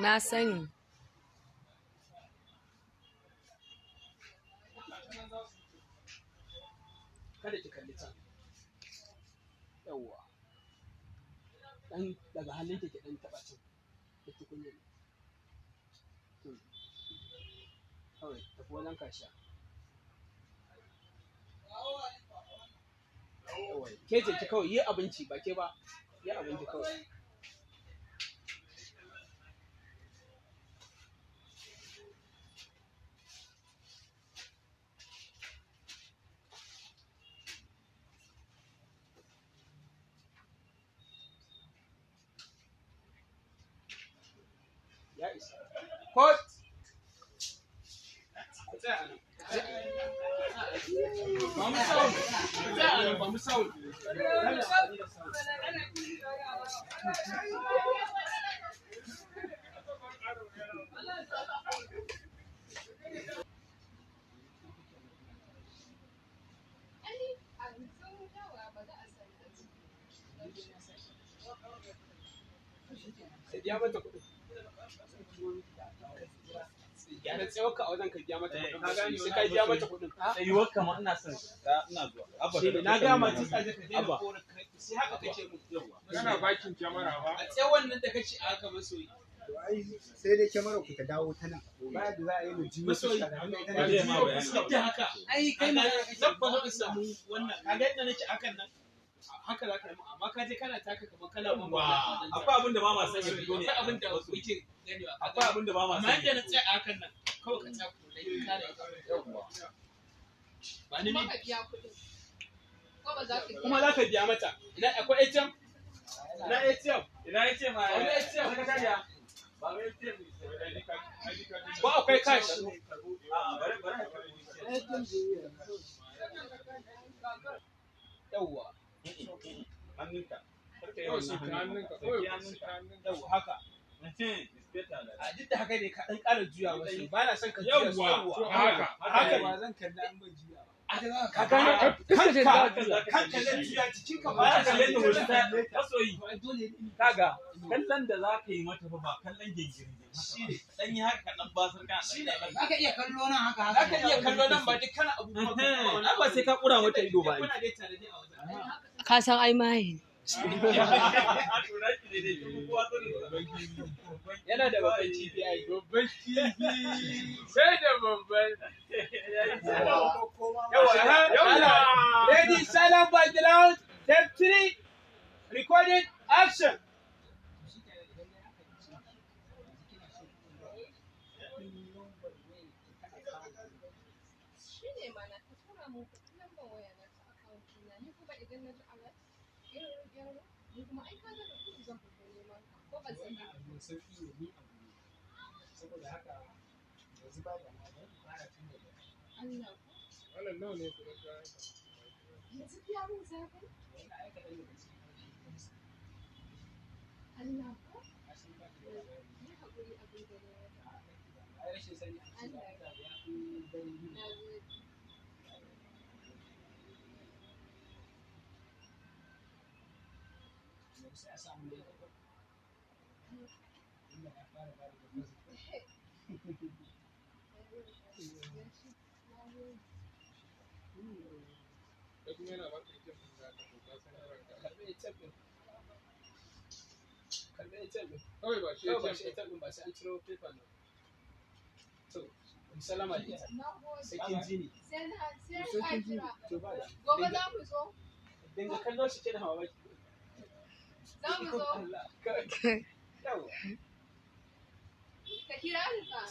Na sani. Kada ki kalli can. Yawwa. Dan daga hannun ki dan taba can. Da tukunya. Kawai tafi wajen kashiya. Yawwa. Ke ce ki kawai yi abinci ba ke ba. Yi abinci kawai. Ya isa. Court. Ku tsaya a nan. Ba mu sound. Ku tsaya a nan, ba mu sound. Ka biya mata kuɗin. Gyara tsayuwarka a wajen ka biya mata kuɗin. Sai ka biya mata kuɗin. Tsayuwar kama ina son ina zuwa. Abba, Shi ne, na gaya ma tun tsaje ka daina Abba. korafi. Sai haka kake mun. Kana bakin kyamara ba? A tsayuwar nan da kace a haka masoyi. To ai sai dai kyamarar ku ta dawo ta nan. Ba da za a yi mu jiyo Masoyi. fuska da hannu ita Ba na zai ma jiyo bayani. fuska. Duk da haka. Ai kai ma Zan fa zo in samu wannan. Ka ga yadda nake akan nan. Haka za ka yi mun amma ka je kana taka kamar kana mun Wa, akwai abin da ba ma son ya fito ne. Akwai abin da muke ganewa. Akwai abin da ba ma Amma son yadda ya na fito. tsaya a hakan nan kawai ka tsaya ku dai kare. Ba ni Kuma ka biya kuɗin. Ko ba za ka biya? kuma za ka biya mata. Ina akwai ATM? Ina ATM? Ina yace ma. Wani ATM? Sakatariya. Ba wai ATM. Ba akwai cash. A'a, bari bari. Yawwa. Hannunka. Karka yi Kawai wannan saki hannunka, hannunka. kawai Saki saki hannunka. hannunka. Yawwa haka. It's better like A duk da haka ne ka ɗan ƙara juya wasu. Ba na son ka juya su. Yawwa, to Haka. haka. Haka Ba zan kalli an ban juya ba. Ka gane Fuskar ta kanka kanka zai juya jikinka ba Ba ya ka kalle ta son wani ta masoyi. Kaga kallon da za ka yi mata fa ba kallon gingirin Shi ne. Dan yi haka dan basar kana Shi ne. Za ka iya kallo nan haka Za haka. ka iya kallo nan ba duk kana abubuwan ka kuma wani Ai ba sai ka kura mata ido ba. Kuna dai tare ne a wajen. Ka san ai maye ne. Yana da babban kifi ai. Babban kifi. Sai da babban. Yawwa, Yawwa. Ladies, silent by the loud. Step 3. Recording action. Shi ne mana ka tura mun kuɗin lambar waya na ta account ɗina. Ni kuma idan na ji alert, gero gero, ni kuma ai ka ga da kuɗi zan fito neman ka. Ko ban san Wannan abu mai sauƙi ne ni abu ne. Saboda haka yanzu ba da ma bari in fara tun daga Allah ko. Wannan nawa ne kuɗin kayan ka? Yanzu biya mun za ka yi? wannan ai kaɗan daga cikin aikin da Allah ko. na san ba ki da labari. Yi haƙuri abin da na yi. A ai rashin sani an ce ba ya fi ganin duhu. Na gode. Yanzu sai a samu da yawa. Inda na fara ba da deposit. Na gode. Kai kuma yana baka ATM ɗin da ka to ka san yaran ka. Karɓi ATM ɗin. Karɓi ATM ɗin. Kawai ba shi Kawai ba ATM shi ɗin. ATM ɗin ba sai an ciro paper nan. To, in salama da ita. Na gode. Sai kin ji ni. Sai na sai Sai ka kin ji ni. kira. To ba da. Gobe za mu zo. Dinga kallon shi kina mamaki. Za mu zo. Allah. Kawai. Yawwa. Ka kira ni fa.